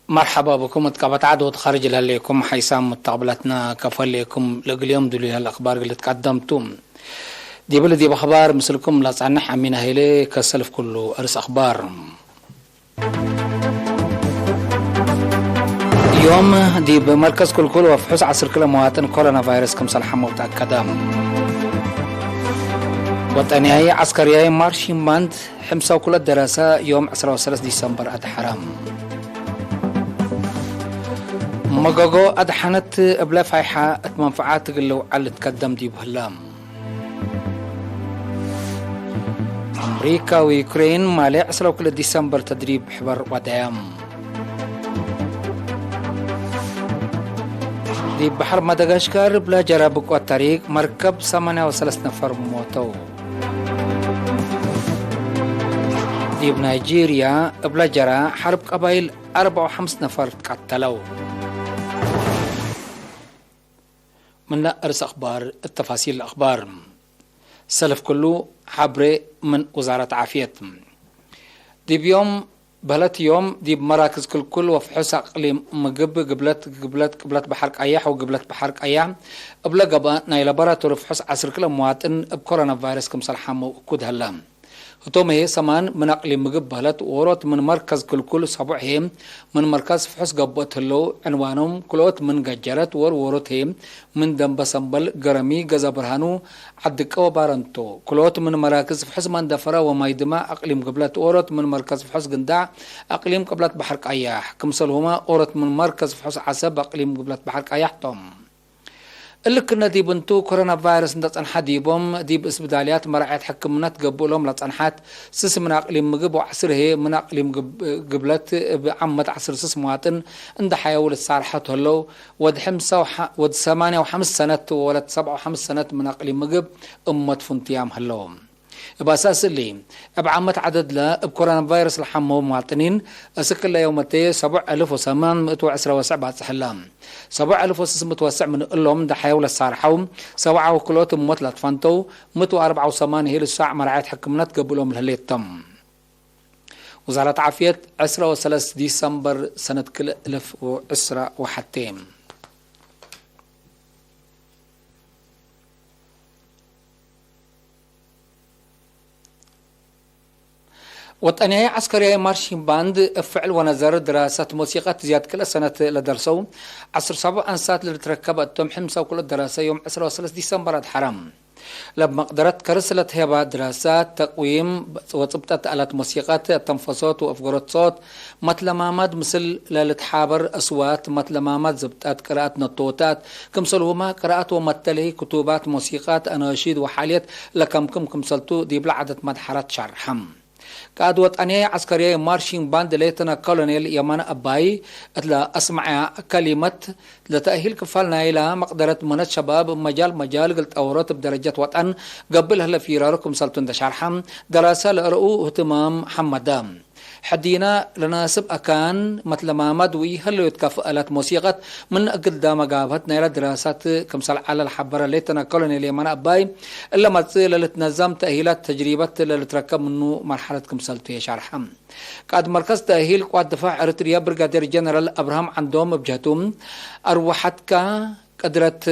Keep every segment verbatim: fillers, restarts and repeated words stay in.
መርሐባ ብኩም እት ቀበት ዐድ ወእት ካርጅ ለህሌኩም ሐይሳም ሙተቅብለትና፣ ከፎ ህሌኩም ለእግል ዮም ድሉይ ለህለ አክባር እግል ልትቀደም ቱ። ዲብለ ዲብ አክባር ምስልኩም ለጸንሕ አሚን ሀይሌ። ከሰልፍ ኩሉ አርስ አክባር። ዮም ዲብ መርከዝ ክልኩል ወፍሑስ ዐስር ክለ መዋጥን ኮሮና ቫይረስ ክምሰል ሐመው ተአከደ። ወጠንያይ ዐስከርያይ ማርሺን ባንድ ሕምሳው ክለት ደረሰ ዮም ዕስራ ወሰለስ ዲሰምበር አድሐረ። መገጎ አድሐነት እብለ ፋይሐ እት መንፈዓት እግል ልውዓል ልትከደም ዲቡ ህለ። አምሪካ ወዩክሬን ማሌ ዕስራ ወክልኤ ዲሰምበር ተድሪብ ሕበር ወደያም። ዲብ በሐር ማዳጋሽካር እብለ ጀራ ብቆት ታሪክ መርከብ ሰማንያ ወሰለስ ነፈር ሞተው። ዲብ ናይጄርያ እብለ ጀራ ሐርብ ቀባይል አርበዕ ወሐምስ ነፈር ትቀተለው። ምነ እርስ አክባር እተፋሲል አክባር። ሰልፍ ክሉ ሐብሬ ምን ውዛረት ዓፍየት። ዲብ ዮም በህለት ዮም ዲብ መራክዝ ክልኩል ወፍሑስ አቅሊም ምግብ ግብለት፣ ግብለት፣ ቅብለት በሐር ቀያሕ ወግብለት በሐር ቀያሕ እብለ ገብአ ናይ ላቦራቶሪ ፍሑስ ዐስር ክለ መዋጥን እብ ኮሮና ቫይረስ ክምሰል ሐመው እኩድ ሀለ። ህቶም ህዬ ሰማን ምን አቅሊም ምግብ በህለት ዎሮት ምን መርከዝ ክልኩል ሰቡዕ ህዬ ምን መርከዝ ፍሑስ ገብኦት ህለው። ዕንዋኖም ክልኦት ምን ገጀረት ወር ዎሮት ህዬ ምን ደንበ ሰምበል፣ ገረሚ፣ ገዘ ብርሃኑ፣ ዐድቀ ወባረንቶ። ክልኦት ምን መራክዝ ፍሑስ መንደፈረ ወማይድመ አቅሊም ግብለት ዎሮት ምን መርከዝ ፍሑስ ግንዳዕ አቅሊም ቅብለት በሐር ቀያሕ። ክምሰልሁመ ዎሮት ምን መርከዝ ፍሑስ ዐሰብ አቅሊም ግብለት በሐር ቀያሕ ቶም። እሊ ክነ ዲብ እንቱ፣ ኮሮና ቫይረስ እንደ ጸንሐ ዲቦም፣ ዲብ እስብዳልያት መራዐየት ሕክምነት ገብእ እሎም ለጸንሐት ስስ ምን አቅሊም ምግብ ወዐስር ህዬ ምን አቅሊም ግብ-፣ ግብለት እብ ዓመት ዐስር ስስ መዋጥን እንደ ሐየው ልትሳርሐት ህለው። ወድ ሕምሳ ወሐ-፣ ወድ ሰማንያ ወሐምስ ሰነት ወለት ሰብዓ ወሐምስ ሰነት ምን አቅሊም ምግብ እሞት ፍንቱያም ህለው። እብ አሳስ እሊ፣ እብ ዓመት ዐደድለ እብ ኮሮና ቫይረስ ለሐመው መዋጥኒን፣ እስክ እለ ዮመቴ ሰቡዕ አልፍ ወሰማን ምእት ወዕስራ ወሰዕ ባጽሕ ህለ። ሰቡዕ አልፍ ወስስ ምእት ወሰዕ ምን እሎም ደሐየው ለሳርሐው፣ ሰብዓ ወክልኦት እሞት ለትፈንተው፣ ምእት ወአርበዓ ወሰማን ህይ ልሳዕ መራዐየት ሕክምነት ገብእ እሎም ለህሌት ተም። ውዛረት ዓፍየት፣ ዕስራ ወሰለስ ዲሰምበር ሰነት ክልኤ አልፍ ወዕስራ ወሐቴ። ወጠንያይ ዐስከርያይ ማርሺን ባንድ እብ ፍዕል ወነዘር ድራሰት ሞሲቀት ዝያድ ክልኤ ሰነት ለደርሰው ዐስር ሰቡዕ አንሳት ለልትረከበ እቶም፣ ሕምሳው ክልኦት ደራሰ ዮም ዕስራ ወሰለስ ዲሰምበር አድሐረ። ለብ መቅደረት ከርስ ለትሄባ ድራሳት፣ ተቅዊም ወጽብጠት አላት ሞሲቀት፣ አተንፈሶት ወአፍገሮት ሶት፣ መትለማማድ ምስል ለልትሓበር እስዋት፣ መትለማማድ ዝብጠት ቅራአት ነቶታት፣ ክምሰልሁመ ቅራአት ወመተልሂ ክቱባት ሞሲቀት፣ አናሺድ ወሓልየት ለከምክም ክምሰልቱ ዲብለ ዐደት መድሐራት ሻርሐም። ቃእድ ወጠንያይ ዐስከርያይ ማርሺን ባንድ ሌተና ኮሎኔል የማነ አባይ እት ለአስመዐያ ከሊመት፣ ለተእሂል ክፋል ናይላ መቅደረት ምነት ሸባብ መጃል መጃል እግል ጠውሮት እብ ደረጀት ወጠን ገብእ ለህለ ፊራሩ ክምሰልቱ እንደ ሻርሐ፣ ደራሰ ለአርኡ እህትማም ሐመደ። ሕዲና ለናስብ አካን መትለማማድ ወኢሀለዮት ከፍአላት ሞሲቀት ምን እግል ዳመ ጋብሀት ናይላ ድራሳት ክምሰል ዐለ ለሐበረ ሌተና ኮሎኔል የማነ አባይ፣ እለ መጽእ ለልትነዘም ተእሂላት ተጅሪበት ለልትረከብ ምኑ መርሐለት ክምሰልቱ የሻርሐ። ቃእድ መርከዝ ተእሂል ቅዋት ድፋዕ ኤረትርየ ብርጋዴር ጀነራል አብርሃም ዐንዶም እብ ጀህቱ፣ አርወሐትካ ቅድረት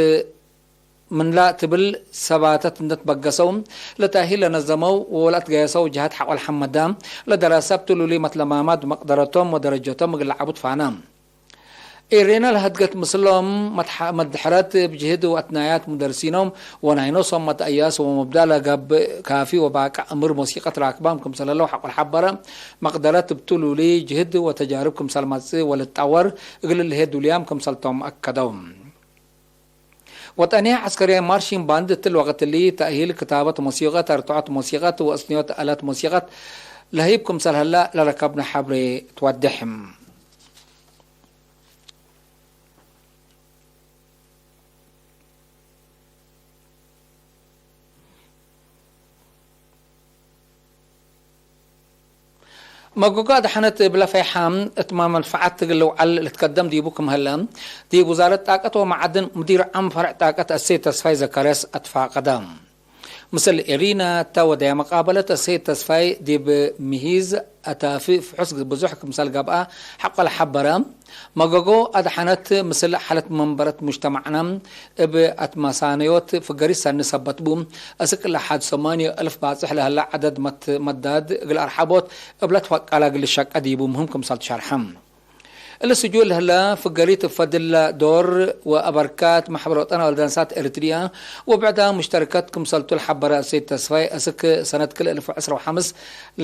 ምንላ ትብል ሰባተት እንደ ትበገሰው፣ ለተእሂል ለነዘመው ወለአትገየሰው ጀሀት ሐቆል ሐመዳ፣ ለደራሳብ ትሉሊ መትለማማድ መቅደረቶም ወደረጀቶም እግል ለዐቡ ትፋና። ኤሬና ለሀድገት ምስሎም መትሐ-፣ መድሐረት እብ ጅህድ ወአትናያት ሙደርሲኖም ወናይ ኖሶም መትአያስ ወመብዳ ለገብእ ካፊ ወባቅዕ እምር ሞሲቀት ራክባም ክምሰል ህለው ሐቆል ሐበረ፣ መቅደረት እብ ትሉሊ ጅህድ ወተጃርብ ክምሰል መጽእ ወልትጠወር እግል ልሄ ዱልያም ክምሰልቶም አከደው። ወጠንያይ ዐስከርያይ ማርሺን ባንድ እትሊ ወቅት እሊ፣ ተእሂል ክታበት ሞሲቀት፣ አርትዖት ሞሲቀት ወአስንዮት አላት ሞሲቀት ለህይብ ክምሰል ህለ ለረከብነ ሐብሬ ትወዴሕ። መጎጎ አድሐነት እብለ ፈይሓም እት መንፈዓት እግል ልውዓል ልትከደም ዲቡ ክም ህለ፣ ዲብ ውዛረት ጣቀት ወመዓድን ሙዲር ዓም ፈርዕ ጣቀት አሰይድ ተስፋይ ዘካርያስ አትፋቀደ። ምስል ኤሪና እተ ወደያ መቃበለት፣ እሰይድ ተስፋይ ዲብ ምሂዝ አታፊ ፍሑስ ብዙሕ ክምሰል ገብአ ሐቆ ለሐበረ፣ መገጎ አድሐነት ምስል ሐለት መንበረት ሙጅተማዕና እብ አትማሳነዮት ፍገሪት ሰኒ ሰበት ቡ። እስክ ለሐድ ሰማንዮ እልፍ ባጽሕ ለህለ ዐደድ መት-፣ መዳድ እግል አርሐቦት እብለት ወቃላ እግል ሸቀ ዲቡ ምህም ክምሰል ትሸርሐ። እሊ ስጁል ለህለ ፍገሪት ፈድለ ዶር ወአበርካት መሕበር ወጠን ወልደንሳት ኤሪትሪያ ወብዕዳ ሙሽተርከት ክምሰልቱ ለሐበረ እሰይድ ተስፋይ፣ እስክ ሰነት ክል እልፍ ወዕስራ ወሐምስ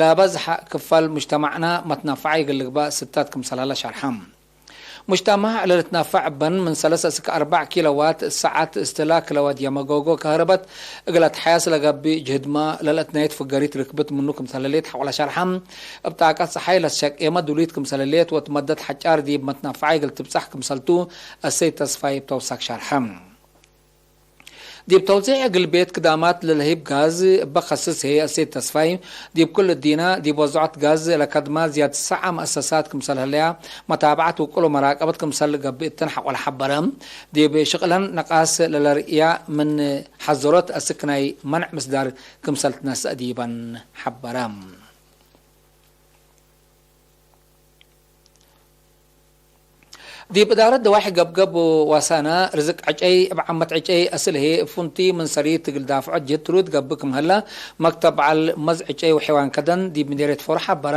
ለበዝሐ ክፋል ሙጅተማዕና መትናፈዐ እግል ልግባእ ስታት ክምሰል ሀለ ሸርሐ። ሙጅተማዕ ለልትናፈዕ እበን ምን ሰለስ እስክ አርበዕ ኪሎዋት ሰዓት እስትላክ ለወድየ መጎጎ ከህርበት እግል አትሓያስ ለገብእ ጅህድመ ለልአትናየት ፍገሪት ርክብት ምኑ ክምሰል ህሌት ሐቆለ ሸርሐ። እብ ጣቀት ጸሓይ ለትሸቄመ ዱሊት ክምሰል ህሌት ወእት መደት ሐጫር ዲብ መትናፈዐ እግል ትብጸሕ ክምሰልቱ እሰይድ ተስፋይ እብ ተውሳክ ሸርሐ። ዲብ ተውዜዕ እግል ቤት ክዳማት ለልህይብ ጋዝ እበ ከስስ ህዬ እሰይድ ተስፋይ፣ ዲብ ኩል እዲነ ዲብ ወዞዐት ጋዝ ለከድማ ዝያድ ሰዓ መአሰሳት ክምሰል ህለያ መታብዐት ውቁል ወመራቀበት ክምሰል ገብእ እትን ሐቆለ ሐበረ። ዲብ ሽቅለን ነቃስ ለለርእያ ምን ሐዘሮት አስክ ናይ መንዕ ምስዳር ክምሰል ትነሰእ ዲበን ሐበረ። ዲብ እዳረት ደዋሒ ገብገብ ወዋሳነ ርዝቅ ዕጨይ እብ ዓመት ዕጨይ አስል ህዬ እብ ፍንቱይ ምን ሰሪት እግል ዳፍዖት ጅህድ ትሩድ ገብእ ክም ሀለ መክተብ በዐል መዝ ዕጨይ ወሐይዋን ከደን ዲብ ምዴርየት ፎሮ ሐበረ።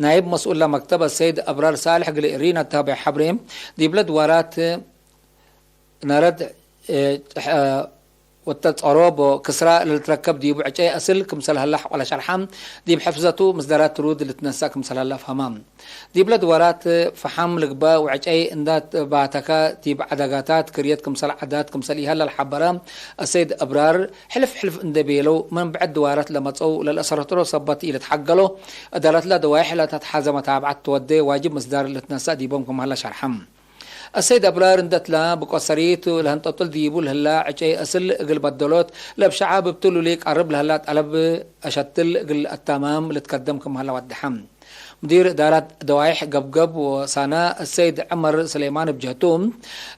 ናይብ መስኡል ለመክተብ አሰይድ አብራር ሳልሕ እግል ኤሪና ተሀበየ ሐብሬ፣ ዲብለ ድዋራት ነረድ፣ እ፣ እ፣ ወተጸሮቦ ክስራ ለልትረከብ ዲቡ ዕጨይ አስል ክምሰል ሀለ ሐቆለ ሸርሐ፣ ዲብ ሕፍዘቱ ምስዳራት ትሩድ ልትነሰእ ክምሰል ሀለ አፍሀመ። ዲብለ ድዋራት ፈሐም ልግበእ ወዕጨይ እንደ ባተከ ዲብ ዐደጋታት ክርየት ክምሰል ዐዳት ክምሰል ኢሀለ ለሐበረ አሰይድ አብራር፣ ሕልፍ ሕልፍ እንደ ቤለው ምን ብዕድ ድዋራት ለመጸው ለልአሰረትሮ ሰበት ኢልትሐገሎ፣ እዳለትለ ደዋይሕ ለተትሐዘ መታብዐት ትወዴ ዋጅብ ምስዳር ልትነሰእ ዲቦም ክም ሀለ ሸርሐ። አሰይድ አብራር እንደ እትለ ብቆት ሰሪት ለህንጠጡል ዲቡ ለህላ ዕጨይ አስል እግል በደሎት፣ ለእብ ሸዐብ እብ ትሉሊ ቀርብ ለህላ ጠለብ አሸትል እግል አታማም ልትከደም ክም ሀለ ወደሐ። ሙዲር እዳራት ደዋይሕ ገብገብ ወሳነ አሰይድ ዐመር ስሌማን እብ ጀህቱ፣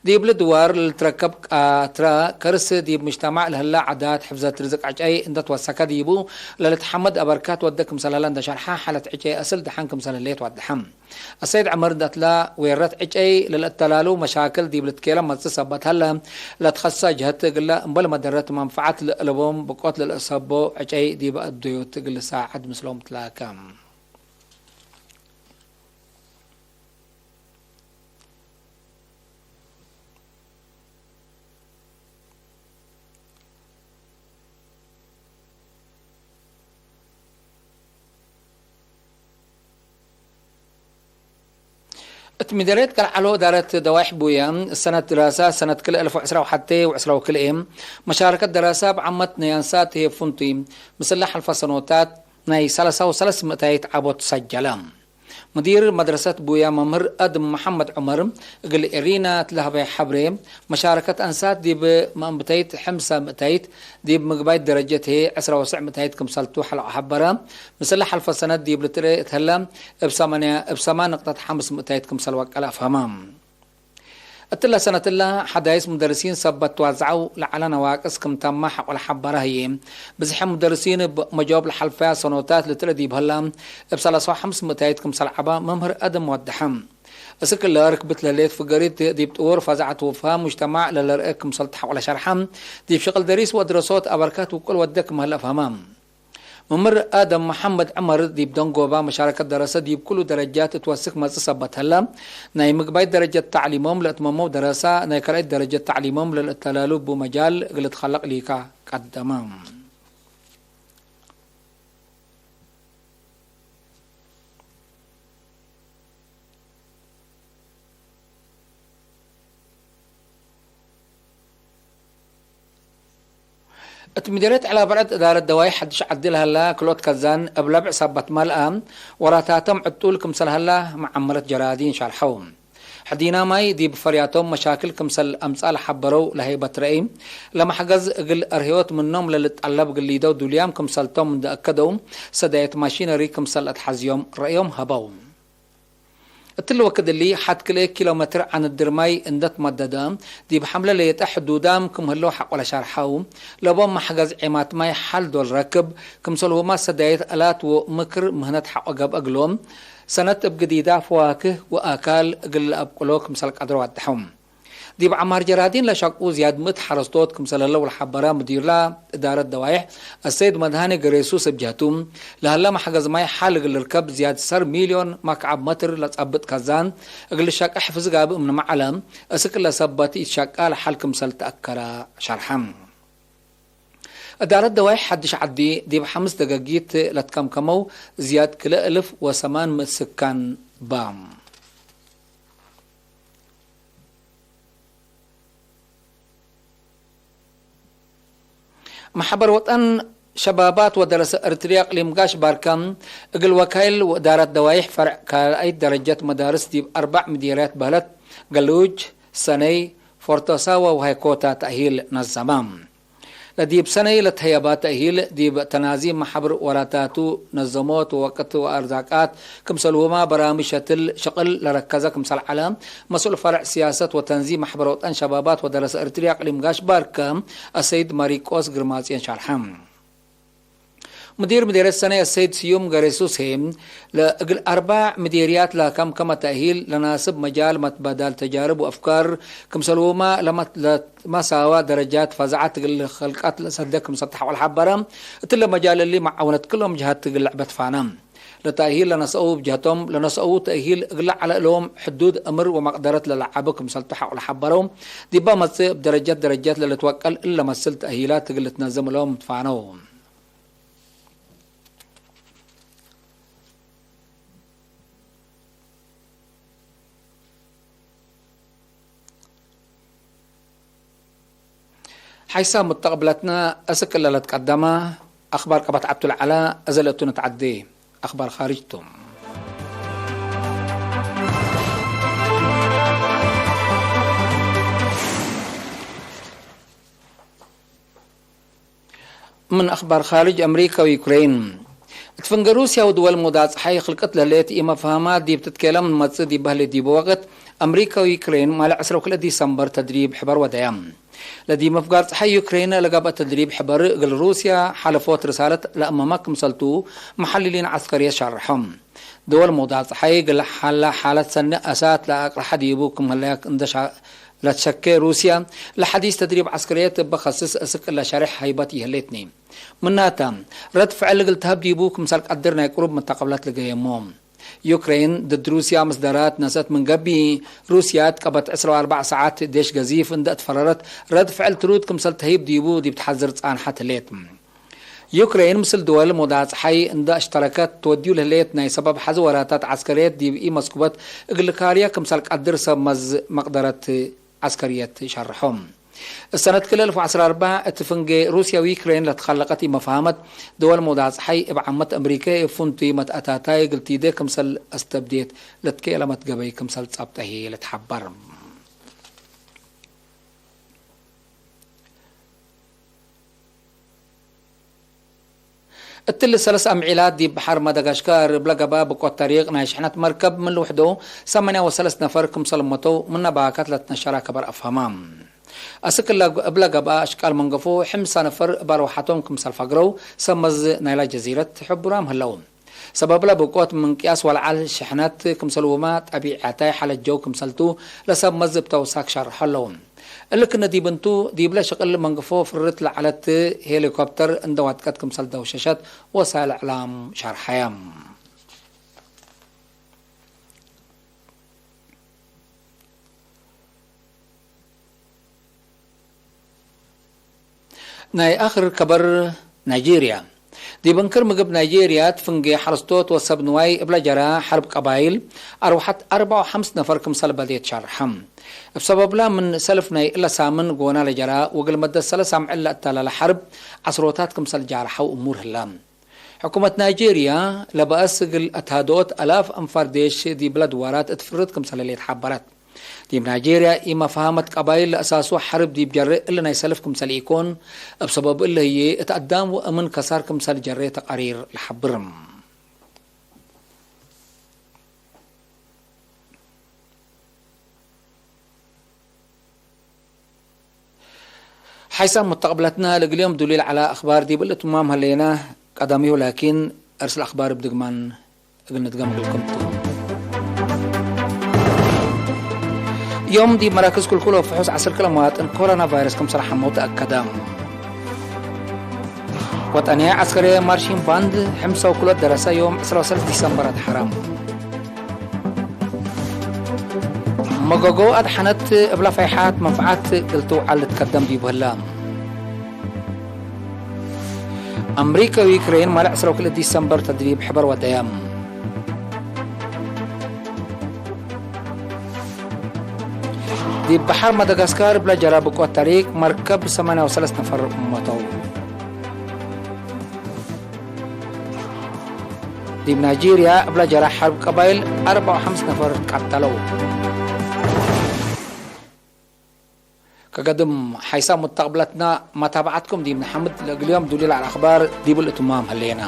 ዲብሊ ድዋር ለልትረከብ ቃትራ ከርስ ዲብ ሙጅተማዕ ለህላ ዐዳት ሕፍዘት ርዝቅ ዕጨይ እንደ ትወሰከ ዲቡ ለልትሐመድ አበርካት ወደ ክምሰል ሀለ እንደ ሸርሐ፣ ሐለት ዕጨይ አስል ደሐን ክምሰል ህሌት ወደሐ። አሰይድ ዐመር እንደ እትለ ዌረት ዕጨይ ለልአተላሉ መሻክል ዲብ ልትኬለም መጽእ ሰበት ሀለ፣ ለትኸሰ ጀህት እግለ እምበል መደረት መንፈዐት ለአለቦም ብቆት ለልአሰቦ ዕጨይ ዲበ አደዮት እግል ልሳዕድ ምስሎም ትላከ። እት ምደርየት ከልዓሎ እዳረት ደዋይሕ ቡየ፣ ሰነት ድራሳ ሰነት ክልኤ አልፍ ወዕስራ ወሐቴ ወዕስራ ወክልኤ፣ መሻረከት ደራሳ እብ ዓመት ናይ አንሳት ህዬ ፍንቱይ፣ ምስለ ሐልፈ ሰኖታት ናይ ሰለሳ ወሰለስ ምእታይት ዐቦት ሰጀለ። ሙዲር መድረሰት ቡያ መምህር አድም መሐመድ ዑመር እግል ኤሪና እት ለሀበየ ሐብሬ፣ መሻረከት አንሳት ዲብ መአንብተይት ሕምሰ ምእታይት፣ ዲብ ምግባይት ደረጀት ህዬ ዕስራ ወሰዕ ምእታይት ክምሰልቱ ሐልቆ ሐበረ። ምስለ ሐልፈ ሰነት ዲብ ልትርኤ እት ህለ፣ እብ ሰማንያ፣ እብ ሰማን ንቅጠት ሐምስ ምእታይት ክምሰል ወቀለ አፍሀመ። እትለ ሰነትለ ሐዳይስ ሙደርሲን ሰበት ትዋዘዐው ለዐለ ነዋቅስ ክም ተመ ሐቆ ለሐበረ ህዬ፣ ብዝሐ ሙደርሲን እብ መጃወብ ለሐልፈያ ሰኖታት ልትርኤ ዲብ ህለ፣ እብ ሰለሳ ወሐምስ ምእታይት ክምሰል ዐበ መምህር አድም ወደሐ። እስክ እለ ርክብት ለህሌት ፍገሪት ዲብ ጥውር ፈዛዐት ወፍሃም ሙጅተማዕ ለለርኤ ክምሰል ተሐቆለ ሸርሐ፣ ዲብ ሽቅል ደሪስ ወድረሶት አበርካት ውቁል ወደ ክም ህለ አፍሀመ። መምህር አደም መሐመድ ዐመር ዲብ ደንጎባ መሻረከት ደረሰ ዲብ ኩሉ ደረጃት እት ወስክ መጽእ ሰበት ሀለ፣ ናይ ምግባይት ደረጀት ተዕሊሞም ለእትመመው ደረሳ ናይ ካልኣይት ደረጀት ተዕሊሞም ለልአተላሉ እቡ መጃል እግል ልትከለቅ ሊካ ቀደመ። እት ምዴርየት ዐላ ብዕድ እዳረት ደዋይ ሐድሽ ዐዲ ለሀላ ክልኦት ከዛን እብ ለብዕ ሰበት መልአ፣ ወራታቶም ዕጡል ክምሰል ሀላ መዓመረት ጀራዲን ሸርሐው። ሕዲና ማይ ዲብ ፈርያቶም መሻክል ክምሰል አምጽአ ለሐበረው ለሀይበት ረአይ፣ ለመሕገዝ እግል አርህዮት ምኖም ለልትጠለብ እግል ሊደው ዱልያም ክምሰልቶም እንደ አከደው፣ ሰዳየት ማሺነሪ ክምሰል አትሐዝዮም ረአዮም ሀበው። እትሊ ወክድ እሊ፣ ሐድ ክልኤ ኪሎ ሜትር ዐንድር ማይ እንደ ትመደደ፣ ዲብ ሐምለ ሌጠ ሕዱዳም ክም ህለው ሐቆ ለሻርሐው፣ ለቦም መሕገዝ ዔማት ማይ ሐል ዶል ረክብ፣ ክምሰልሁመ ሰዳየት አላት ወምክር ምህነት ሐቆ ገብአ እግሎም፣ ሰነት እብ ግዲዳ ፈዋክህ ወአካል እግል ለአብቅሎ ክምሰል ቀድሮ ወደሐው። ዲብ ዐማር ጀራዲን ለሸቁ ዝያድ ምእት ሐረስቶት ክምሰል ህለው ለሐበረ ሙዲርላ እዳረት ደዋይሕ አሰይድ መድሃኔ ገሬሱስ እብ ጀህቱ፣ ለህለ መሕገዝ ማይ ሐል እግል ልርከብ ዝያድ ሰር ሚልዮን መክዐብ መትር ለጸብጥ ከዛን እግል ልሸቄ ሕፍዝ ጋብእ ምንመ ዐለ፣ እስክ ለሰበት ኢትሸቃ ለሐል ክምሰል ተአከረ ሸርሐ። እዳረት ደዋይሕ ሐድሽ ዐዲ ዲብ ሐምስ ደገጊት ለትከምከመው ዝያድ ክልኤ እልፍ ወሰማን ምእት ስካን በ። መሕበር ወጠን ሸባባት ወደረሰ እርትርየ እቅሊም ጋሽ ባርከ፣ እግል ወካይል ወእዳረት ደዋይሕ ፈርዕ ካልኣይት ደረጀት መዳርስ ዲብ አርበዕ ምዴርያት በህለት፣ ገሉጅ፣ ሰነይ፣ ፎርቶሳዋ ወሃይኮታ ተእሂል ነዘመ። ለዲብ ሰነይ ለትሀየባ ተእሂል፣ ዲብ ተናዚም መሓብር ወራታቱ ነዘሞት ወወቅት ወአርዛቃት ክምሰልሁመ በራምጅ ሸትል ሽቅል ለረከዘ ክምሰል ዐለ፣ መስኡል ፈርዕ ስያሰት ወተንዚም መሕበር ወጠን ሸባባት ወደረሰ እርትርየ እቅሊም ጋሽ ባርከ አሰይድ ማሪቆስ ግርማጽዮን ሸርሐ። ሙዲር ምዴርየት ሰነይ አሰይድ ስዩም ገሬሱሴ፣ ለእግል አርበዕ ምዴርያት ለከምከመ ተእሂል ለናስብ መጃል መትባዳል ተጃርብ ወአፍካር ክምሰልሁመ ለመ-፣ ለመሳዋ ደረጃት ፈዛዐት እግል ኸልቀት ለሰደ ክምሰል ተሐቆ ለሐበረ፣ እትለ መጃል እሊ መዓውነት ክሎም ጀሃት እግል ለዐበት ፋነ። ለተእሂል ለነሰአው እብ ጀህቶም፣ ለነሰአው ተእሂል እግለ ዐለ እሎም ሕዱድ እምር ወመቅደረት ለለዓቡ ክምሰልቱ ሐቆ ለሐበረው፣ ዲባ መጽእ እብ ደረጀት ደረጀት ለልትወቀል እለ መስል ተእሂላት እግል ልትነዘም እሎም ትፋነው። ሐይሳም ሙተቅብለትነ፣ እስክ እለ ለትቀደመ አክባር ቀበት ዐብቱ ለዐለ፣ እዘ ለእቱ ንትዐዴ አክባር ካርጅ ቱ። ምን አክባር ካርጅ፣ አምሪከ ወዩክሬን። እት ፍንጌ ሩስያ ወድወል ሙዳጽሓይ ክልቅት ለህሌት ኢመፍሀማት ዲብ ትትኬለም መጽእ ዲብ በህሌት ዲብ ወቅት፣ አምሪከ ወዩክሬን ማለ ዕስረ ወክልኤ ዲሰምበር ተድሪብ ሕበር ወደያ። ለዲብ መፍጋር ጸሓይ ዩክሬን ለገብአ ተድሪብ ሕበር እግል ሩስያ ሓለፎት ርሳለት ለአመመ ክምሰልቱ መሐልሊን ዐስከርየት ሸርሖም። ድወል ሙዳጽሓይ እግል ሐለ ሓለት ሰኒ አሳት ለአቅርሐ ዲቡ ክም ህለያ እንደ ሻ-፣ ለትሸኬ ሩስያ፣ ለሐዲስ ተድሪብ ዐስከርየት እበ ከስስ እስክ ለሸሬሕ ሀይበት ይህሌትኒ። ምናተ፣ ረድ ፍዕል እግል ተሀብ ዲቡ ክምሰል ቀድር ናይ ቅሩብ መተቀብለት ልገየሞ። ዩክሬን ድድ ሩስያ ምስደራት ነሰት ምን ገብእ፣ ሩስያ እት ቀበት ዕስረ ወአርበዕ ሰዓት ዴሽ ገዚፍ እንደ እትፈረረት ረድ ፍዕል ትሩድ ክምሰል ተህይብ ዲቡ ዲብ ተሐዝር ጻንሐት ህሌት። ዩክሬን ምስል ድወል ሙዳጽሓይ እንደ አሽተረከት ትወድዩ ለህሌት ናይ ሰበብ ሐዚ ወራታት ዐስከርየት ዲብ ኢመስኩበት እግል ካርየ ክምሰል ቀድር ሰብ መዝ መቅደረት ዐስከርየት ሸርሖም። እሰነት ክል አልፍ ወዐስር አርበዕ እት ፍንጌ ሩስያ ወዩክሬን ለትከለቀት ኢመፍሀመት፣ ድወል ሙዳጽሓይ እብ ዓመት አምሪከ እብ ፍንቱይ መትአታታይ እግል ቲዴ ክምሰል አስተብዴት ለትከኤለመት ገበይ ክምሰል ጸብጠ ህዬ ልትሐበር። እትሊ ሰለስ አምዒላት ዲብ በሐር መደጋሽካር እብለ ገብአ ብቆት ተሪቅ ናይ ሽሕነት መርከብ ምን ልውሕዶ ሰማንያ ወሰለስ ነፈር ክምሰል መተው ምነ ባካት ለትነሸራ ከበር አፍሀማ። አስክ እለ እብለ ገብአ አሽቃል መንገፎ ሕምሳ ነፈር እብ አርወሐቶም ክምሰል ፈግረው ሰመዝ ናይላ ጀዚረት ሕቡራም ህለው። ሰበብለ ብቆት ምን ቅያስ ወለዐል ሽሕነት ክምሰልሁመ ጠቢዐታይ ሓለት ጀው ክምሰልቱ ለሰብ መዝ እብ ተውሳክ ሸርሖ ለው። እሊ ክነ ዲብ እንቱ፣ ዲብለ ሽቅል መንግፎ ፍርት ለዐለት ሄሊኮፕተር እንደ ዋድቀት ክምሰል ደውሸሸት ወሳይል እዕላም ሸርሐየ። ናይ አክር ከበር ናይጄርያ። ዲብ እንክር ምግብ ናይጄርያ፣ እት ፍንጌ ሐረስቶት ወሰብ ንዋይ እብለ ጀራ ሐርብ ቀባይል፣ አርወሐት አርበዕ ወሐምስ ነፈር ክምሰል በዴት ሸርሐ። እብ ሰበብላ ምን ሰልፍ ናይ እለ ሳምን ጎና ለጀራ ወእግል መደት ሰለስ አምዕል ለአታለለ ሐርብ፣ ዐስሮታት ክምሰል ጃርሐው እሙር ህለ። ሕኩመት ናይጄርያ ለበአስ እግል አትሃድኦት አላፍ አንፋር ዴሽ ዲብለ ድዋራት እት ፍርት ክምሰል ህሌት ሐበረት። ዲብ ናይጄርያ ኢመፍሀመት ቀባይል ለአሳሱ ሐርብ ዲብ ጀሬ እሊ ናይ ሰልፍ ክምሰል ኢኮን፣ እብ ሰበብ እሊ ህዬ እት አዳም ወእምን ከሳር ክምሰል ጀሬ ተቃሪር ለሐብር። ሓይሳም ሙተቅብለትነ፣ ለእግል ዮም ዱሊል ዐለ አክባር ዲብ እትማም ሀሌነ። ቀዳሚሁ ላኪን፣ እርስ ለአክባር እብ ድግማን እግል ንድገም እግልኩም ቱ። ዮም ዲብ መራክዝ ክልኩል ወፍሑስ ዐስር ክለ መዋጥን ኮሮና ቫይረስ ክምሰል ሐመው ተአከደ። ወጠንየ ዐስከርየ ማርሺን ባንድ፣ ሕምሰው ክሎ ደረሰ ዮም ዕስራ ወሰለስ ዲሰምበር አድሐረ። መገጎ አድሐነት እብለ ፈይሓት መንፈዓት እግል ትውዓል ልትከደም ዲቡ ህለ። አምሪከ ወዩክሬን ማለ ዕስራ ወክልኤ ዲሰምበር ተድሪብ ሕበር ወደየ። ዲብ በሐር ማዳጋስካር እብለ ጀረ ብቆት ታሪክ መርከብ ሰማንያ ወሰለስ ነፈር ሞተው። ዲብ ናይጄርያ እብለ ጀረ ሐርብ ቀባይል አርበዕ ወሐምስ ነፈር ትቀተለው። ከገድም ሓይሳም ሙተቅብለትነ መታብዐትኩም ዲብ ነሐምድ፣ ለእግል ዮም ዱሊል ዐለ አክባር ዲብ እትማም ህሌነ።